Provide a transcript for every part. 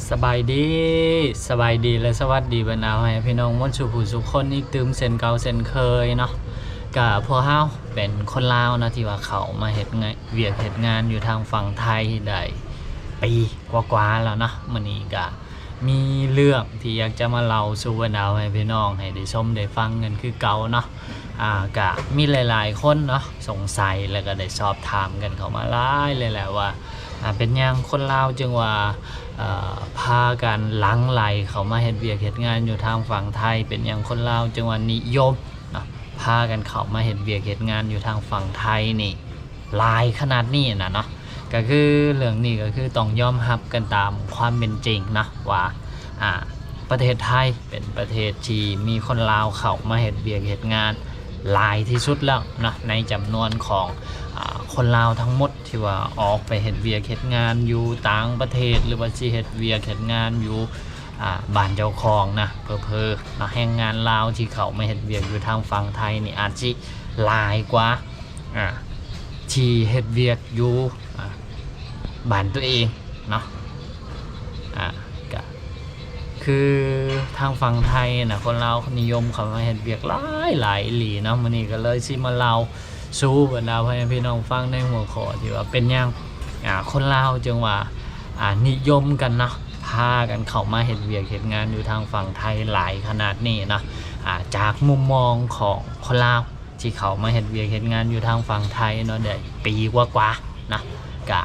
ສະບາຍດີ ສະບາຍດີ ແລະ ສະຫວັດດີບັນດາພໍ່ແມ່ພີ່ນ້ອງໝົດສູ່ຜູ້ສູ່ຄົນອີກຕື່ມເຊັ່ນເກົ່າເຊັ່ນເຄີຍເນາະ. ກະພວກເຮົາເປັນຄົນລາວເນາະ ທີ່ວ່າເຂົ້າມາເຮັດງານ ວຽກເຮັດງານຢູ່ທາງຝັ່ງໄທໄດ້ປີກວ່າໆແລ້ວເນາະ. ມື້ນີ້ກະມີເລື່ອງທີ່ຢາກຈະມາເລົ່າສູ່ບັນດາພໍ່ແມ່ພີ່ນ້ອງໃຫ້ໄດ້ຊົມໄດ້ຟັງກັນຄືເກົ່າເນາະ. ອາ ກະມີຫຼາຍໆຄົນເນາະ ສົງໄສ ແລ້ວກໍໄດ້ສອບຖາມກັນເຂົ້າມາຫຼາຍເລີຍແຫຼະວ່າ ອາ ເປັນຫຍັງຄົນລາວຈຶ່ງວ່າ ເອີ ພາກັນຫຼັ່ງໄຫຼເຂົ້າມາເຮັດວຽກເຮັດງານຢູ່ທາງຝັ່ງໄທ? ເປັນຫຍັງຄົນລາວຈຶ່ງວ່ານິຍົມເນາະ ພາກັນເຂົ້າມາເຮັດວຽກເຮັດງານຢູ່ທາງຝັ່ງໄທນີ້ຫຼາຍຂະໜາດນີ້ນະເນາະ? ກໍຄືເລື່ອງນີ້ກໍຄືຕ້ອງຍອມຮັບກັນຕາມຄວາມເປັນຈິງເນາະວ່າ ອາ ປະເທດໄທເປັນປະເທດທີ່ມີຄົນລາວເຂົ້າມາເຮັດວຽກເຮັດງານຫຼາຍທີ່ສຸດແລ້ວເນາະ ໃນຈຳນວນຂອງ ອາ ຄົນລາວທັງໝົດທີ່ວ່າອອກໄປເຮັດວຽກເຮັດງານຢູ່ຕ່າງປະເທດ ຫຼືວ່າຊິເຮັດວຽກເຮັດງານຢູ່ ອາ ບ້ານເຈົ້າຂອງນະ. ເຜີໆເນາະ ແຮງງານລາວທີ່ເຂົ້າມາເຮັດວຽກຢູ່ທາງຝັ່ງໄທນີ້ອາດຊິຫຼາຍກວ່າ ອາ ທີ່ເຮັດວຽກຢູ່ ອາ ບ້ານຕົວເອງເນາະ. ອາ ກະຄືທາງຝັ່ງໄທນະ ຄົນລາວນິຍົມເຂົ້າມາເຮັດວຽກຫຼາຍໆອີ່ຫຼີເນາະ. ມື້ນີ້ກໍເລີຍຊິມາເລົ່າສູ່ບັນດາພໍ່ແມ່ພີ່ນ້ອງຟັງໃນຫົວຂໍ້ທີ່ວ່າເປັນຫຍັງ ອາ ຄົນລາວຈຶ່ງວ່າ ອາ ນິຍົມກັນເນາະ ພາກັນເຂົ້າມາເຮັດວຽກເຮັດງານຢູ່ທາງຝັ່ງໄທຫຼາຍຂະໜາດນີ້ເນາະ. ອາ ຈາກມຸມມອງຂອງຄົນລາວ ທີ່ເຂົ້າມາເຮັດວຽກເຮັດງານຢູ່ທາງຝັ່ງໄທເນາະ ໄດ້ປີກວ່າໆນະ. ກະ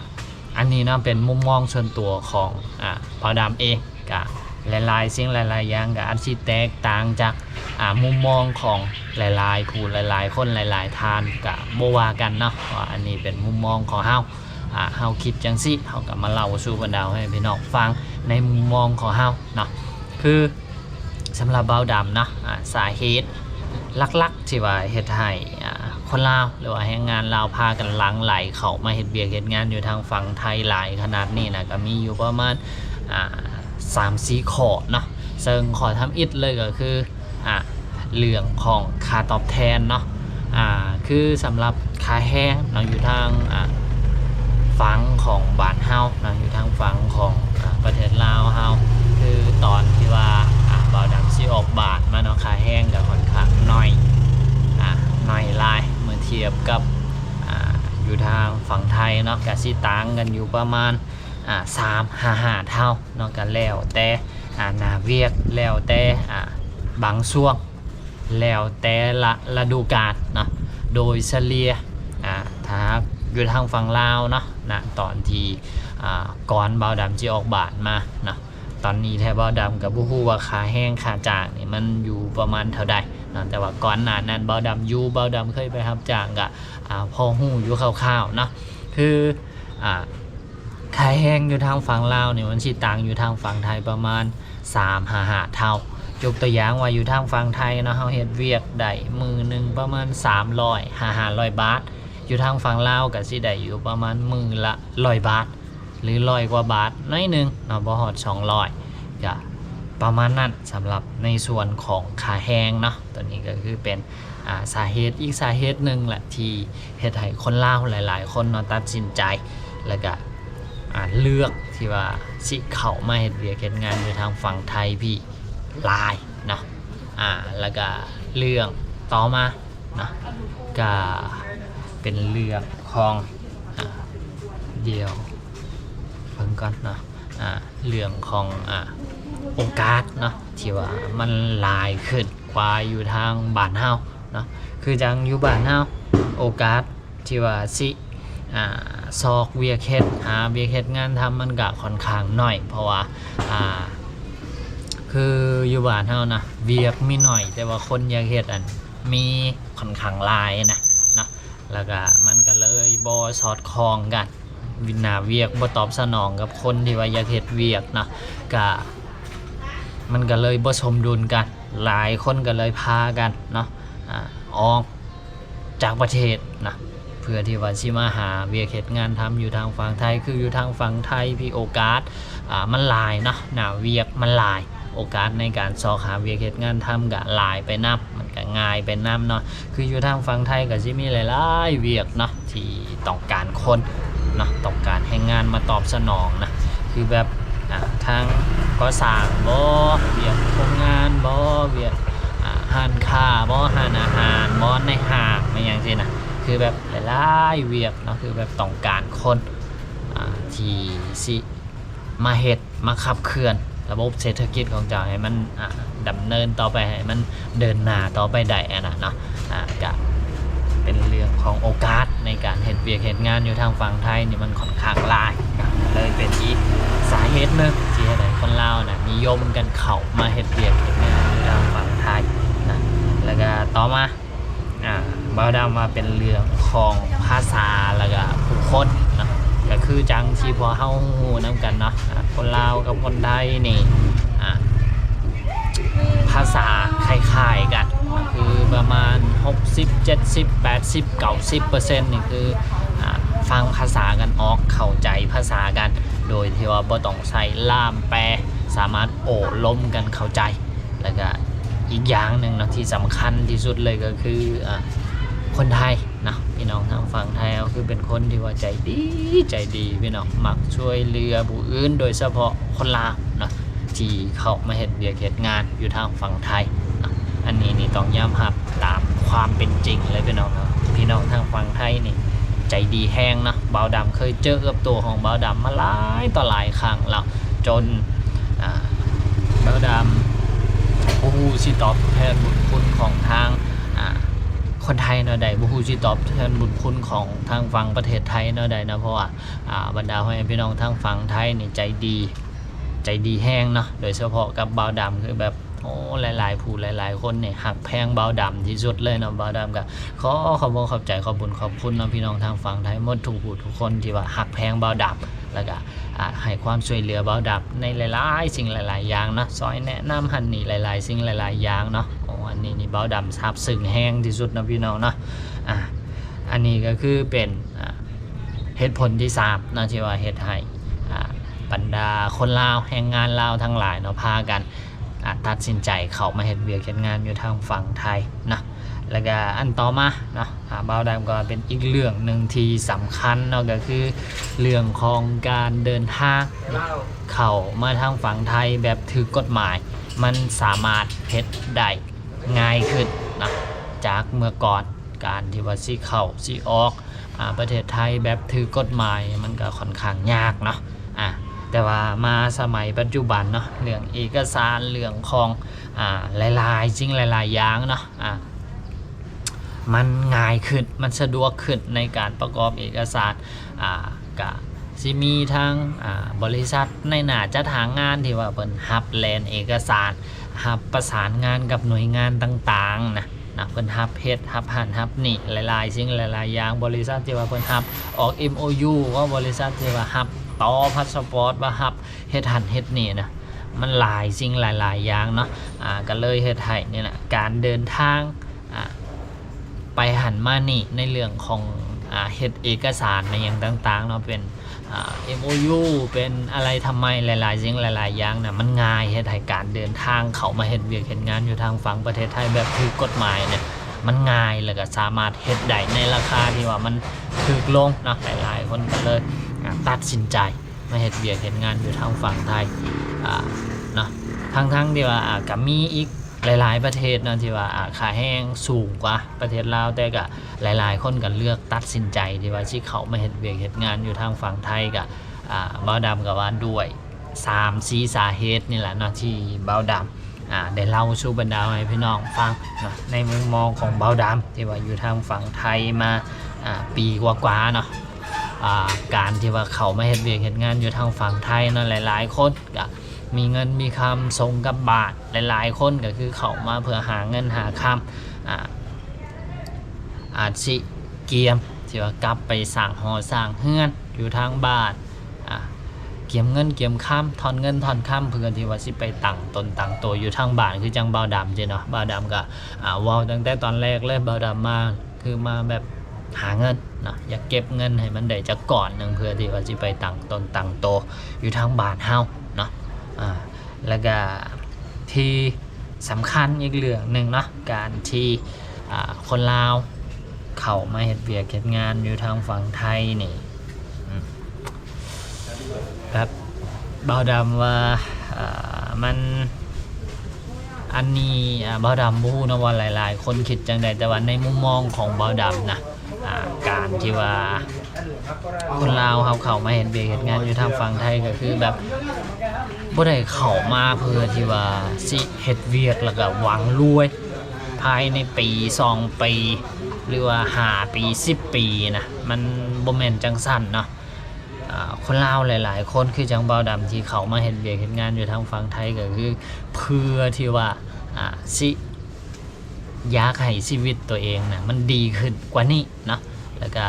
ອັນນີ້ເນາະ ເປັນມຸມມອງສ່ວນຕົວຂອງ ອາ ບ່າວດຳເອງ. ກະຫຼາຍໆສິ່ງຫຼາຍໆຢ່າງ ກະອາດຊິແຕກຕ່າງຈາກ ອາ ມຸມມອງຂອງຫຼາຍໆຜູ້ ຫຼາຍໆຄົນ ຫຼາຍໆທ່ານ ກະບໍ່ວ່າກັນເນາະ ວ່າອັນນີ້ເປັນມຸມມອງຂອງເຮົາ. ອາ ເຮົາຄິດຈັ່ງຊີ້ ເຮົາກະມາເລົ່າສູ່ບັນດາພໍ່ແມ່ພີ່ນ້ອງຟັງໃນມຸມມອງຂອງເຮົາເນາະ. ຄື ສຳລັບບ່າວດຳເນາະ ອາ ສາເຫດຫຼັກໆທີ່ວ່າເຮັດໃຫ້ ອາ ຄົນລາວ ຫຼືວ່າແຮງງານລາວພາກັນຫຼັ່ງໄຫຼເຂົ້າມາເຮັດວຽກເຮັດງານຢູ່ທາງຝັ່ງໄທຫຼາຍຂະໜາດນີ້ນະ ກໍມີຢູ່ປະມານ ອາ ສາມສີ່ຂໍ້ເນາະ. ເຊິ່ງຂໍ້ທຳອິດເລີຍກໍຄື ອາ ເລື່ອງຂອງຄ່າຕອບແທນເນາະ. ອາ ຄືສຳລັບຄ່າແຮງເນາະ ຢູ່ທາງ ອາ ຝັ່ງຂອງບ້ານເຮົາເນາະ ຢູ່ທາງຝັ່ງຂອງ ອາ ປະເທດລາວເຮົາ ຄືຕອນທີ່ວ່າ ອາ ບ່າວດຳຊິອອກບ້ານມາເນາະ ຄ່າແຮງກໍຂ້ອນຂ້າງໜ້ອຍ ອາ ໜ້ອຍຫຼາຍ ເມື່ອທຽບກັບ ອາ ຢູ່ທາງຝັ່ງໄທເນາະ ກໍຊິຕ່າງກັນຢູ່ປະມານ ອາ ສາມຫາຫ້າເທົ່າເນາະ. ກໍແລ້ວແຕ່ ອາ ໜ້າວຽກ ແລ້ວແຕ່ ອາ ບາງຊ່ວງ ແລ້ວແຕ່ລະລະດູການເນາະ. ໂດຍສະເລ່ຍ ອາ ຖ້າຫາກຢູ່ທາງຝັ່ງລາວເນາະ ນະ ຕອນທີ່ ອາ ກ່ອນບ່າວດຳຊິອອກບ້ານມາເນາະ ຕອນນີ້ແທ້ບ່າວດຳກໍບໍ່ຮູ້ວ່າຄ່າແຮງຄ່າຈ້າງນີ້ມັນຢູ່ປະມານເທົ່າໃດເນາະ ແຕ່ວ່າກ່ອນໜ້ານັ້ນບ່າວດຳຢູ່ ບ່າວດຳເຄີຍໄປຮັບຈ້າງ ກໍ ອາ ພໍຮູ້ຢູ່ຄ່າວໆເນາະ. ຄື ອາ ຄ່າແຮງຢູ່ທາງຝັ່ງລາວນີ້ ມັນຊິຕ່າງຢູ່ທາງຝັ່ງໄທປະມານສາມຫາຫ້າເທົ່າ. ຍົກຕົວຢ່າງວ່າຢູ່ທາງຝັ່ງໄທເນາະ ເຮົາເຮັດວຽກໄດ້ມື້ໜຶ່ງປະມານສາມຮ້ອຍຫາຫ້າຮ້ອຍບາດ, ຢູ່ທາງຝັ່ງລາວກໍຊິໄດ້ຢູ່ປະມານມື້ລະຮ້ອຍບາດ ຫຼື ຮ້ອຍກວ່າບາດໜ້ອຍໜຶ່ງເນາະ ບໍ່ຮອດສອງຮ້ອຍ ກະປະມານນັ້ນ. ສຳລັບໃນສ່ວນຂອງຄ່າແຮງເນາະ ຕົວນີ້ກໍຄືເປັນ ອາ ສາເຫດອີກສາເຫດໜຶ່ງແຫຼະ ທີ່ເຮັດໃຫ້ຄົນລາວຫຼາຍໆຄົນເນາະ ຕັດສິນໃຈ ແລ້ວກະ ອາ ເລືອກທີ່ວ່າຊິເຂົ້າມາເຮັດວຽກເຮັດງານຢູ່ທາງຝັ່ງໄທພີ້ຫຼາຍເນາະ. ອາ ແລ້ວກະເລື່ອງຕໍ່ມາເນາະ ກະເປັນເລື່ອງຂອງ ອາ ດຽວເບິ່ງກ່ອນເນາະ ອາ ເລື່ອງຂອງ ອາ ໂອກາດເນາະ ທີ່ວ່າມັນຫຼາຍຂຶ້ນກວ່າຢູ່ທາງບ້ານເຮົາເນາະ. ຄືຈັ່ງຢູ່ບ້ານເຮົາ ໂອກາດທີ່ວ່າຊິ ອາ ຊອກວຽກເຮັດ ຫາວຽກເຮັດງານທຳ ມັນກະຂ້ອນຂ້າງໜ້ອຍ ເພາະວ່າ ອາ ຄືຢູ່ບ້ານເຮົານະ ວຽກມີໜ້ອຍ ແຕ່ວ່າຄົນຢາກເຮັດ ອັນ ມີຂ້ອນຂ້າງຫຼາຍນະເນາະ. ແລ້ວກະມັນກະເລີຍບໍ່ສອດຄ່ອງກັນ ໜ້າວຽກບໍ່ຕອບສະໜອງກັບຄົນທີ່ວ່າຢາກເຮັດວຽກເນາະ ກະ ມັນກະເລີຍບໍ່ສົມດຸນກັນ. ຫຼາຍຄົນກະເລີຍພາກັນເນາະ ອາ ອອກຈາກປະເທດນະ ເພື່ອທີ່ວ່າຊິມາຫາວຽກເຮັດງານທຳຢູ່ທາງຝັ່ງໄທ. ຄືຢູ່ທາງຝັ່ງໄທພີ້ໂອກາດ ອາ ມັນຫຼາຍເນາະ ໜ້າວຽກມັນຫຼາຍ ໂອກາດໃນການຊອກຫາວຽກເຮັດງານທຳກະຫຼາຍໄປນຳ ມັນກະງ່າຍໄປນຳເນາະ. ຄືຢູ່ທາງຝັ່ງໄທກໍຊິມີຫຼາຍໆວຽກເນາະ ທີ່ຕ້ອງການຄົນເນາະ ຕ້ອງການແຮງງານມາຕອບສະໜອງນະ ຄືແບບ ອາ ທາງກໍ່ສ້າງບໍ ວຽກໂຮງງານບໍ ວຽກ ອາ ຮ້ານຄ້າບໍ ຮ້ານອາຫານບໍ ໃນຫ້າງ ແມ່ນຫຍັງຊີ້ນະ ຄືແບບຫຼາຍໆວຽກເນາະ ຄືແບບຕ້ອງການຄົນ ອາ ທີ່ຊິມາເຮັດ ມາຂັບເຄື່ອນລະບົບເສດຖະກິດຂອງເຈົ້າໃຫ້ມັນ ອາ ດຳເນີນຕໍ່ໄປ ໃຫ້ມັນເດີນໜ້າຕໍ່ໄປໄດ້ຫັ້ນນະເນາະ. ອາ ກະເປັນເລື່ອງຂອງໂອກາດໃນການເຮັດວຽກເຮັດງານຢູ່ທາງຝັ່ງໄທນີ້ມັນຂ້ອນຂ້າງຫຼາຍ ກະເລີຍເປັນອີກສາເຫດໜຶ່ງທີ່ເຮັດໃຫ້ຄົນລາວນະນິຍົມກັນເຂົ້າມາເຮັດວຽກເຮັດງານຢູ່ທາງຝັ່ງໄທນະ. ແລ້ວກະຕໍ່ມາ ອາ ບ່າວດຳວ່າເປັນເລື່ອງຂອງພາສາ ແລ້ວກະຜູ້ຄົນເນາະ ກະຄືຈັ່ງທີ່ພວກເຮົາຮູ້ນຳກັນເນາະ ອາ ຄົນລາວກັບຄົນໄທນີ້ ອາ ພາສາຄ້າຍໆກັນ ຄືປະມານຫົກສິບ ເຈັດສິບ ແປດສິບ ເກົ້າສິບເປີເຊັນນີ້ຄື ອາ ຟັງພາສາກັນອອກ ເຂົ້າໃຈພາສາກັນ ໂດຍທີ່ວ່າບໍ່ຕ້ອງໃຊ້ລ່າມແປ ສາມາດໂອ້ລົມກັນເຂົ້າໃຈ. ແລ້ວກະອີກຢ່າງໜຶ່ງເນາະ ທີ່ສຳຄັນທີ່ສຸດເລີຍກໍຄື ອາ ຄົນໄທເນາະ ພີ່ນ້ອງທາງຝັ່ງໄທເຮົາຄືເປັນຄົນທີ່ວ່າໃຈດີ ໃຈດີ ພີ່ນ້ອງ ມັກຊ່ວຍເຫຼືອຜູ້ອື່ນ ໂດຍສະເພາະຄົນລາວເນາະ ທີ່ເຂົ້າມາເຮັດວຽກເຮັດງານຢູ່ທາງຝັ່ງໄທເນາະ. ອັນນີ້ນີ້ຕ້ອງຍອມຮັບຕາມຄວາມເປັນຈິງເລີຍ ພີ່ນ້ອງເນາະ. ພີ່ນ້ອງທາງຝັ່ງໄທນີ້ໃຈດີແຮງເນາະ ບ່າວດຳເຄີຍເຈີກັບຕົວຂອງບ່າວດຳມາຫຼາຍຕໍ່ຫຼາຍຄັ້ງແລ້ວ ຈົນ ອາ ບ່າວດຳບໍ່ຮູ້ຊິຕອບແທນບຸນຄຸນຂອງທາງ ອາ ຄົນໄທແນວໃດ ບໍ່ຮູ້ຊິຕອບແທນບຸນຄຸນຂອງທາງຝັ່ງປະເທດໄທແນວໃດເນາະ ເພາະວ່າ ອາ ບັນດາພໍ່ແມ່ພີ່ນ້ອງທາງຝັ່ງໄທນີ້ໃຈດີ ໃຈດີແຮງເນາະ ໂດຍສະເພາະກັບບ່າວດຳ ຄືແບບ ໂອ້ ຫຼາຍໆຜູ້ຫຼາຍໆຄົນນີ້ຮັກແພງບ່າວດຳທີ່ສຸດເລີຍເນາະ. ບ່າວດຳກະຂໍຂອບອົກຂອບໃຈ ຂອບບຸນຂອບຄຸນເນາະ ພີ່ນ້ອງທາງຝັ່ງໄທໝົດທຸກຜູ້ທຸກຄົນທີ່ວ່າຮັກແພງບ່າວດຳ ແລ້ວກະ ອາ ໃຫ້ຄວາມຊ່ວຍເຫຼືອບ່າວດຳໃນຫຼາຍໆສິ່ງຫຼາຍໆຢ່າງເນາະ ຊ່ອຍແນະນຳຫັ້ນນີ້ຫຼາຍໆສິ່ງຫຼາຍໆຢ່າງເນາະ. ໂອ້ ອັນນີ້ນີ້ບ່າວດຳຊາບຊຶ້ງແຮງທີ່ສຸດເນາະ ພີ່ນ້ອງເນາະ. ອາ ອັນນີ້ກໍຄືເປັນ ອາ ເຫດຜົນທີສາມເນາະ ທີ່ວ່າເຮັດໃຫ້ ອາ ບັນດາຄົນລາວ ແຮງງານລາວທັງຫຼາຍເນາະ ພາກັນ ອາ ຕັດສິນໃຈເຂົ້າມາເຮັດວຽກເຮັດງານຢູ່ທາງຝັ່ງໄທເນາະ. ແລ້ວກະອັນຕໍ່ມາເນາະ ອາ ບ່າວດຳກໍເປັນອີກເລື່ອງໜຶ່ງທີ່ສຳຄັນເນາະ ກໍຄືເລື່ອງຂອງການເດີນທາງເຂົ້າມາທາງຝັ່ງໄທແບບຖືກກົດໝາຍ ມັນສາມາດເຮັດໄດ້ງ່າຍຂຶ້ນເນາະ ຈາກເມື່ອກ່ອນ ການທີ່ວ່າຊິເຂົ້າຊິອອກ ອາ ປະເທດໄທແບບຖືກກົດໝາຍ ມັນກໍຂ້ອນຂ້າງຍາກເນາະ. ອາ ແຕ່ວ່າມາສະໄໝປັດຈຸບັນເນາະ ເລື່ອງເອກະສານ ເລື່ອງຂອງ ອາ ຫຼາຍໆສິ່ງຫຼາຍໆຢ່າງເນາະ ອາ ມັນງ່າຍຂຶ້ນ ມັນສະດວກຂຶ້ນໃນການປະກອບເອກະສານ. ອາ ກະຊິມີທາງ ອາ ບໍລິສັດນາຍໜ້າຈັດຫາງານທີ່ວ່າເພິ່ນຮັບແລ່ນເອກະສານ ຮັບປະສານງານກັບໜ່ວຍງານຕ່າງໆນະ ນະ ເພິ່ນຮັບເຮັດ ຮັບຫັ້ນຮັບນີ້ ຫຼາຍໆສິ່ງຫຼາຍໆຢ່າງ. ບໍລິສັດທີ່ວ່າເພິ່ນຮັບອອກເອັມໂອຢູ ວ່າບໍລິສັດທີ່ວ່າຮັບຕໍ່ພາສະປອດ ວ່າຮັບເຮັດຫັ້ນເຮັດນີ້ນະ ມັນຫຼາຍສິ່ງຫຼາຍໆຢ່າງເນາະ. ອາ ກໍເລີຍເຮັດໃຫ້ນີ້ນະ ການເດີນທາງ ອາ ໄປຫັ້ນມານີ້ ໃນເລື່ອງຂອງ ອາ ເຮັດເອກະສານອີ່ຫຍັງຕ່າງໆເນາະ ເປັນ ອາ ເອັມໂອຢູ ເປັນອາໄລທຳໄມ ຫຼາຍໆສິ່ງຫຼາຍໆຢ່າງນະ ມັນງ່າຍ ເຮັດໃຫ້ການເດີນທາງເຂົ້າມາເຮັດວຽກເຮັດງານຢູ່ທາງຝັ່ງປະເທດໄທແບບຖືກກົດໝາຍເນຍ ມັນງ່າຍ ແລ້ວກໍສາມາດເຮັດໄດ້ໃນລາຄາທີ່ວ່າມັນຖືກລົງເນາະ. ຫຼາຍໆຄົນກໍເລີຍ ອາ ຕັດສິນໃຈມາເຮັດວຽກເຮັດງານຢູ່ທາງຝັ່ງໄທ ອາ ເນາະ ທັງໆທີ່ວ່າ ອາ ກໍມີອີກ ຫຼາຍໆປະເທດເນາະ ທີ່ວ່າ ອາ ຄ່າແຮງສູງກວ່າປະເທດລາວ ແຕ່ກະຫຼາຍໆຄົນກະເລືອກຕັດສິນໃຈທີ່ວ່າຊິເຂົ້າມາເຮັດວຽກເຮັດງານຢູ່ທາງຝັ່ງໄທ. ກະ ອາ ບ່າວດຳກະວ່າດ້ວຍສາມສີ່ສາເຫດນີ້ແຫຼະເນາະ ທີ່ບ່າວດຳ ອາ ໄດ້ເລົ່າສູ່ບັນດາພໍ່ແມ່ພີ່ນ້ອງຟັງເນາະ ໃນມຸມມອງຂອງບ່າວດຳທີ່ວ່າຢູ່ທາງຝັ່ງໄທມາ ອາ ປີກວ່າໆເນາະ. ອາ ການທີ່ວ່າເຂົ້າມາເຮັດວຽກເຮັດງານຢູ່ທາງຝັ່ງໄທເນາະ ຫຼາຍໆຄົນກະ ມີເງິນມີຄຳສົ່ງກັບບ້ານ ຫຼາຍໆຄົນກໍຄືເຂົ້າມາເພື່ອຫາເງິນຫາຄຳ ອາ ອາດຊິກຽມທີ່ວ່າກັບໄປສ້າງຫໍສ້າງເຮືອນຢູ່ທາງບ້ານ ອາ ກຽມເງິນກຽມຄຳ ທ້ອນເງິນທ້ອນຄຳ ເພື່ອທີ່ວ່າຊິໄປຕັ້ງຕົນຕັ້ງໂຕຢູ່ທາງບ້ານ ຄືຈັ່ງບ່າວດຳຊີ້ເນາະ. ບ່າວດຳກໍ ອາ ເວົ້າຕັ້ງແຕ່ຕອນແລກເລີຍ ບ່າວດຳມາ ຄືມາແບບຫາເງິນເນາະ ຢາກເກັບເງິນໃຫ້ມັນໄດ້ຈັກກ້ອນໜຶ່ງ ເພື່ອທີ່ວ່າຊິໄປຕັ້ງຕົນຕັ້ງໂຕຢູ່ທາງບ້ານເຮົາເນາະ. ອາ ແລ້ວກະທີ່ສຳຄັນອີກເລື່ອງໜຶ່ງເນາະ ການທີ່ ອາ ຄົນລາວເຂົ້າມາເຮັດວຽກເຮັດງານຢູ່ທາງຝັ່ງໄທນີ້ ອາ ແບບ ບ່າວດຳວ່າ ເອີ ມັນ ອັນນີ້ ອ່າ ບ່າວດຳບໍ່ຮູ້ເນາະວ່າຫຼາຍໆຄົນຄິດຈັ່ງໃດ, ແຕ່ວ່າໃນມຸມມອງຂອງບ່າວດຳນະ ອ່າ ການທີ່ວ່າຄົນລາວເຮົາເຂົ້າມາເຮັດວຽກເຮັດງານຢູ່ທາງຝັ່ງໄທ ກໍຄືແບບບໍ່ໄດ້ເຂົ້າມາເພື່ອທີ່ວ່າຊິເຮັດວຽກແລ້ວກໍຫວັງລວຍພາຍໃນປີສອງປີ ຫຼືວ່າຫ້າປີສິບປີນະ, ມັນບໍ່ແມ່ນຈັ່ງຊັ້ນເນາະ. ອ່າ ຄົນລາວຫຼາຍໆຄົນຄືຈັ່ງບ່າວດຳທີ່ເຂົ້າມາເຮັດວຽກເຮັດງານຢູ່ທາງຝັ່ງໄທ ກໍຄືເພື່ອທີ່ວ່າ ອ່າ ຊິຢາກໃຫ້ຊີວິດຕົວເອງນະ ມັນດີຂຶ້ນກວ່ານີ້ເນາະ, ແລ້ວກະ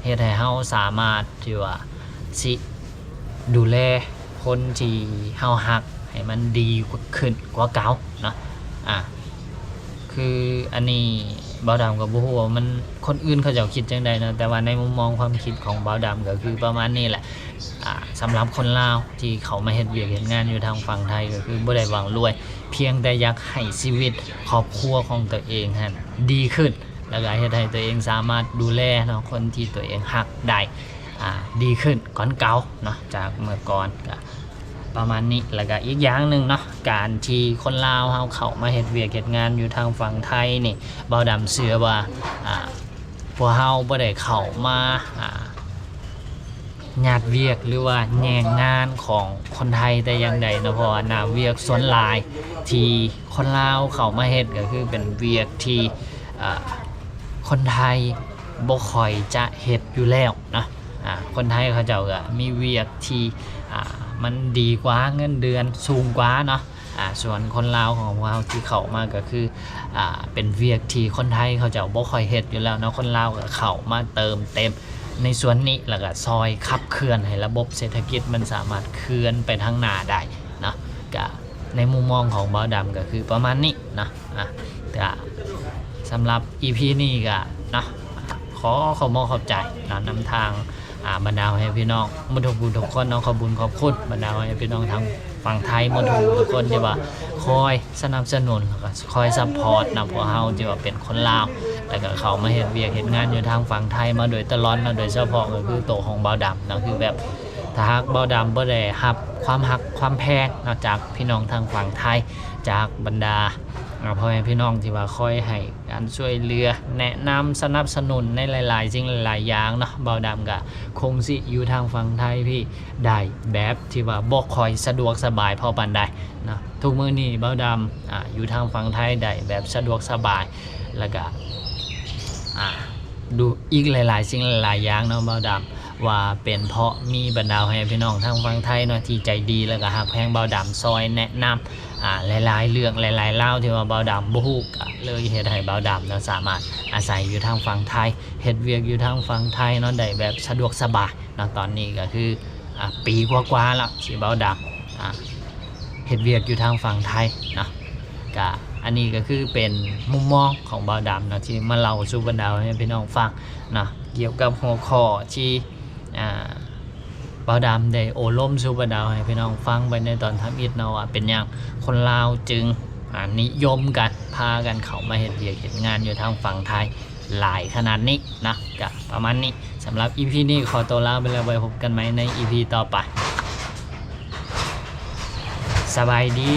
ເຮັດໃຫ້ເຮົາສາມາດທີ່ວ່າຊິດູແລຄົນທີ່ເຮົາຮັກໃຫ້ມັນດີຂຶ້ນກວ່າເກົ່າເນາະ. ອ່າ ຄືອັນນີ້ບ່າວດຳກໍບໍ່ຮູ້ວ່າມັນ ຄົນອື່ນເຂົາເຈົ້າຄິດຈັ່ງໃດເນາະ, ແຕ່ວ່າໃນມຸມມອງຄວາມຄິດຂອງບ່າວດຳກໍຄືປະມານນີ້ແຫຼະ. ອ່າ ສຳລັບຄົນລາວທີ່ເຂົ້າມາເຮັດວຽກເຮັດງານຢູ່ທາງຝັ່ງໄທ ກໍຄືບໍ່ໄດ້ຫວັງລວຍ, ພຽງແຕ່ຢາກໃຫ້ຊີວິດຄອບຄົວຂອງຕົວເອງຫັ້ນດີຂຶ້ນ, ແລ້ວກໍເຮັດໃຫ້ຕົວເອງສາມາດດູແລເນາະ ຄົນທີ່ຕົວເອງຮັກໄດ້ ອ່າ ດີຂຶ້ນກວ່າເກົ່າເນາະ ຈາກເມື່ອກ່ອນ. ກໍ ປະມານນີ້. ແລ້ວກະອີກຢ່າງໜຶ່ງເນາະ ການທີ່ຄົນລາວເຮົາເຂົ້າມາເຮັດວຽກເຮັດງານຢູ່ທາງຝັ່ງໄທນີ້ ບ່າວດຳເຊື່ອວ່າ ອ່າ ພວກເຮົາບໍ່ໄດ້ເຂົ້າມາ ອ່າ ຍາດວຽກ ຫຼືວ່າແຍ່ງງານຂອງຄົນໄທແຕ່ຢ່າງໃດເນາະ, ເພາະວ່າໜ້າວຽກສ່ວນຫຼາຍທີ່ຄົນລາວເຂົ້າມາເຮັດ ກໍຄືເປັນວຽກທີ່ ອ່າ ຄົນໄທບໍ່ຄ່ອຍຈະເຮັດຢູ່ແລ້ວເນາະ. ອ່າ ຄົນໄທເຂົາເຈົ້າກໍມີວຽກທີ່ ອ່າ ມັນດີກວ່າ ເງິນເດືອນສູງກວ່າເນາະ. ອ່າ ສ່ວນຄົນລາວຂອງພວກເຮົາທີ່ເຂົ້າມາກໍຄື ອ່າ ເປັນວຽກທີ່ຄົນໄທເຂົາເຈົ້າບໍ່ຄ່ອຍເຮັດຢູ່ແລ້ວເນາະ, ຄົນລາວກໍເຂົ້າມາເຕີມເຕັມໃນສ່ວນນີ້ ແລ້ວກໍຊ່ອຍຂັບເຄື່ອນໃຫ້ລະບົບເສດຖະກິດມັນສາມາດເຄື່ອນໄປທາງໜ້າໄດ້ເນາະ. ກະໃນມຸມມອງຂອງບ່າວດຳກໍຄືປະມານນີ້ເນາະ. ອ່າ ກະສຳລັບອີພີນີ້ກະເນາະ ຂໍຂອບມຸກຂອບໃຈເນາະ ນຳທາງ ອ່າ ບັນດາພໍ່ແມ່ພີ່ນ້ອງໝົດທຸກຜູ້ທຸກຄົນເນາະ, ຂອບບຸນຂອບຄຸນບັນດາພໍ່ແມ່ພີ່ນ້ອງທາງຝັ່ງໄທໝົດທຸກຜູ້ທຸກຄົນທີ່ວ່າຄອຍສະໜັບສະໜູນ ແລ້ວກໍຄອຍຊັບພອດນຳພວກເຮົາທີ່ວ່າເປັນຄົນລາວ ແລ້ວກໍເຂົ້າມາເຮັດວຽກເຮັດງານຢູ່ທາງຝັ່ງໄທມາໂດຍຕະຫຼອດເນາະ, ໂດຍສະເພາະກໍຄືໂຕຂອງບ່າວດຳເນາະ ຄືແບບ ຖ້າຫາກບ່າວດຳບໍ່ໄດ້ຮັບຄວາມຮັກຄວາມແພງເນາະ ຈາກພີ່ນ້ອງທາງຝັ່ງໄທ ຈາກບັນດາ ອ່າ ພໍ່ແມ່ພີ່ນ້ອງທີ່ວ່າຄອຍໃຫ້ການຊ່ວຍເຫຼືອ ແນະນຳ ສະໜັບສະໜູນໃນຫຼາຍໆສິ່ງຫຼາຍໆຢ່າງເນາະ, ບ່າວດຳກະຄົງຊິຢູ່ທາງຝັ່ງໄທພີ້ໄດ້ແບບທີ່ວ່າບໍ່ຄ່ອຍສະດວກສະບາຍພໍປານໃດເນາະ. ທຸກມື້ນີ້ບ່າວດຳ ອ່າ ຢູ່ທາງຝັ່ງໄທໄດ້ແບບສະດວກສະບາຍ ແລ້ວກະ ອ່າ ດູອີກຫຼາຍໆສິ່ງຫຼາຍໆຢ່າງເນາະ ບ່າວດຳ ວ່າເປັນເພາະມີບັນດາພໍ່ແມ່ພີ່ນ້ອງທາງຝັ່ງໄທເນາະ ທີ່ໃຈດີ ແລ້ວກໍຮັກແພງບ່າວດຳ ຊ່ອຍແນະນຳ ອ່າ ຫຼາຍໆເລື່ອງ ຫຼາຍໆລາວທີ່ວ່າບ່າວດຳບໍ່ຮູ້ ກໍເລີຍເຮັດໃຫ້ບ່າວດຳເນາະ ສາມາດອາໄສຢູ່ທາງຝັ່ງໄທ ເຮັດວຽກຢູ່ທາງຝັ່ງໄທເນາະ ໄດ້ແບບສະດວກສະບາຍເນາະ. ຕອນນີ້ກໍຄື ອ່າ ປີກວ່າໆແລ້ວທີ່ບ່າວດຳ ອ່າ ເຮັດວຽກຢູ່ທາງຝັ່ງໄທເນາະ. ກະອັນນີ້ກໍຄືເປັນມຸມມອງຂອງບ່າວດຳເນາະ ທີ່ມາເລົ່າສູ່ບັນດາພໍ່ແມ່ພີ່ນ້ອງຟັງເນາະ ກ່ຽວກັບຫົວຂໍ້ທີ່ ອ່າ ບ່າວດຳໄດ້ໂອ້ລົມສູ່ບັນດາໃຫ້ພີ່ນ້ອງຟັງໄປໃນຕອນທຳອິດເນາະ ວ່າເປັນຫຍັງຄົນລາວຈຶ່ງ ອ່າ ນິຍົມກັນ ພາກັນເຂົ້າມາເຮັດວຽກເຮັດງານຢູ່ທາງຝັ່ງໄທຫຼາຍຂະໜາດນີ້ນະ. ກະປະມານນີ້ ສຳລັບອີພີນີ້ຂໍຕົວລາໄປແລ້ວ ໄວ້ພົບກັນໃໝ່ໃນອີພີຕໍ່ໄປ. ສະບາຍດີ.